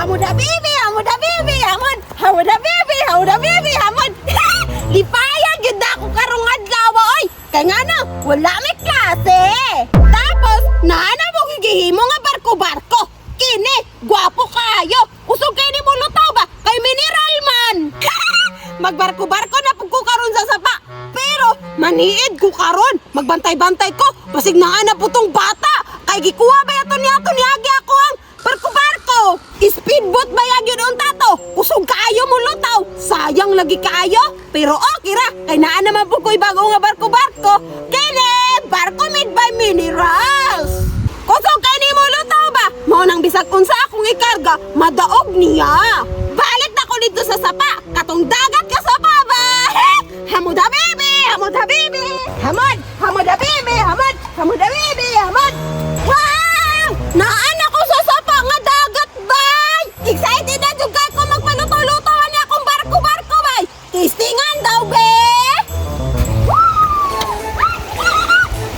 Hamuda baby, hamuda baby, hamod. Hamuda baby, hamuda baby, hamod. Lipayan gyud na ako karong adlaw oy. Kay ngano, wala may klase. Tapos, naa na mo gihimo nga barko-barko. Kini, gwapo kayo. Kusog kay ni mulutaw ba? Kay mineral man. Magbarko-barko na pud ko karon sa sapa. Pero maniid ko karon. Magbantay-bantay ko. Basig naa na po tong bata. Kay gikuha ba yato niya ato niagi ako ang barko-barko. Speedboat ba yun unta to? Kusog kaayo mo lutaw. Sayang lagi kaayo. Pero okay ra. Kay naa naman po ko'y bago nga barko-barko. Kini, barko made by minerals. Kusog kay ni mo lutaw ba? Mao nang bisag unsa akong ikarga, madaog niya. Balik na ko dito sa sapa. Katong dagat ka sapa ba? Hamuda baby, hamuda baby. Hamod, hamuda baby, hamod, hamuda baby, hamod. Wow! Naan ako sa sapa nga dagat bay. Excited na jud kay ko magpaluto-luto ani akong barko-barko bay. Tistingan daw be.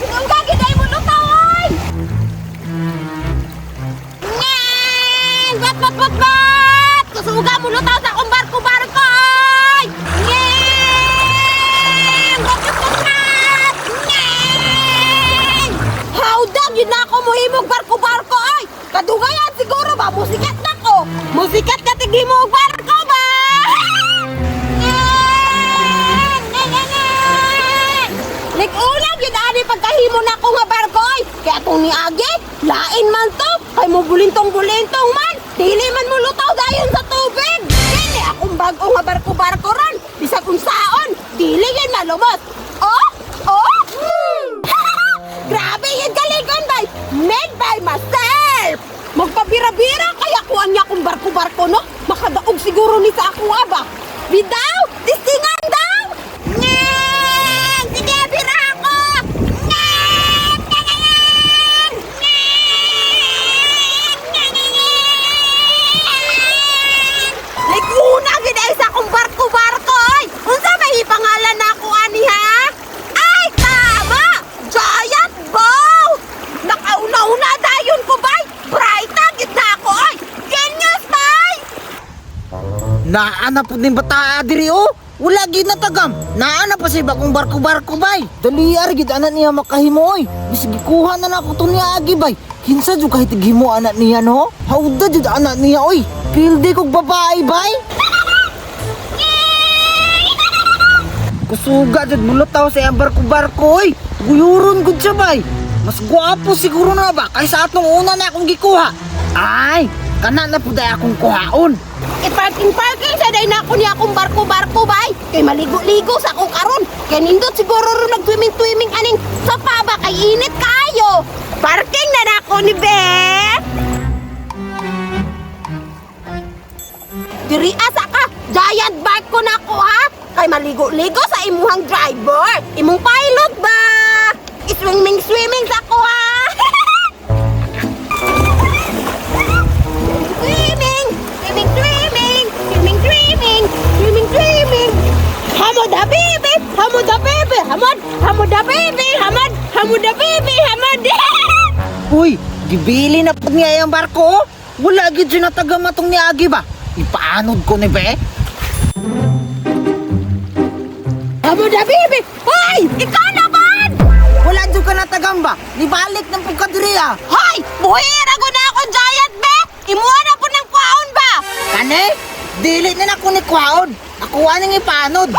Ang gagi mo lutaw ay. Ngeng! Bat, bat, bat, bat! Kusuga mo lutaw sa akong barko-barko ay! Ngeng! Bat, bat, bat, bat! Ngeng! Hawdag yun na ako muhimog barko-barko ay! Kadugayan siguro ba? Musikat na ko! Musikat ka tighimog barko ba? Ngeng! Ngeng, ngeng, ngeng! Lig-ulang yun ani pagkahimo na ako nga barko ay! Kaya atong niagi, lain man to! Kay mo bulintong-bulintong man! Dili man mo lutaw dayon sa tubig! Kini akong bag-o nga barko-barko ron! Bisag unsaon, dili yun malumot! Oh! Oh! Grabe yun kaligon bay! Made by myself! Magpabira-bira kaya kuan niya akong barko-barko no? Makadaog siguro ni sa akong aba! Bidaw! Tistingan daw! Ngeng! Sige, bira ako! Ngeng! Ngeng! Ngeng! Ngeng! Ngeng! Ngeng! Ngeng! Nag-una gid ay sa akong barko-barko ay! Unsa may pangalan na ako ani ha? Ay, tama! Giant Boat! Nakauna-una dayon ko bay! Bright na gid na ako ay! Genius bay! Naa na pud ning bataa diri oh. Wala gid na tagam. Naa na pa sa iba kong barko-barko bay. Dali ar gid ana niya makahimo oy. Bisag gikuha na nako to niya agi bay. Kinsa jud kahit gihimo ana niya no? Hawda jud ana niya oy. Pildi kog babae bay. Kusuga jud mulutaw sa iyang barko-barko oy. Guyuron gud siya bay. Mas gwapo siguro na ba kaysa atong una na akong gikuha. Ay, kana na pud ay akong kuhaon. I-parking-parking sa day na ako niya akong barko-barko bay. Kay maligo-ligo sa ako karon. Kay nindot siguro ron nag-swimming-swimming aning sapa ba kay init kaayo. Parking na nako ni Be. Diri asa ka, giant bike ko na ako ha. Kay maligo-ligo sa imuhang driver. Imong pilot ba? I-swimming-swimming sa ako ha. Swimming! Swimming, swimming! Swimming, swimming! Swimming, swimming! Hamod habibi! Hamod habibi! Hamod! Hamod habibi! Hamod! Hamod habibi! Hamod! Uy, gibili na pud niya ang barko. Oh. Wala gid siya natagam atong niagi ba? Ipaanod ko ni be. Hamod habibi! Hoy! Ikaw naman! Wala jud ka natagam ba? Nibalik ng pud ka diri ah. Hoy! Buhira ko na ako giant be! Imuha na po ng kwaon ba? Kani? Dili na nako ni kuhaon. Ako aning ipaanod.